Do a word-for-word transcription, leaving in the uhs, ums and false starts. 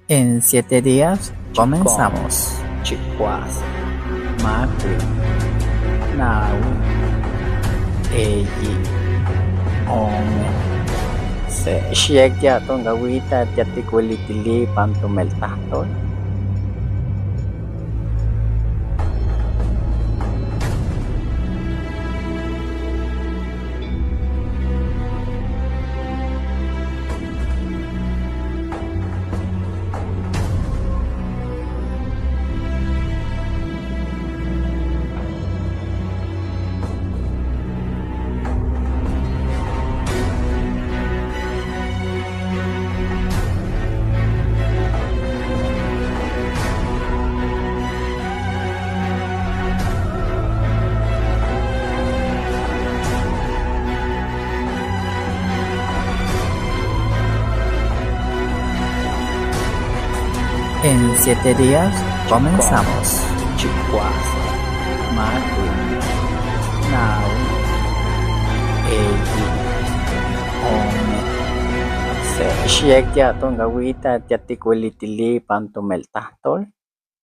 En siete días comenzamos. Chikwaza, Makuri, Nawi, Eyi, Ome. Se shia ki atonga wita tia tikweli tili pantu meltato. En siete días comenzamos. Chikwaza, Makuri, Nawi, Eyi, Ome. Se shia ki atonga wita tia tikweli tili pantu meltato.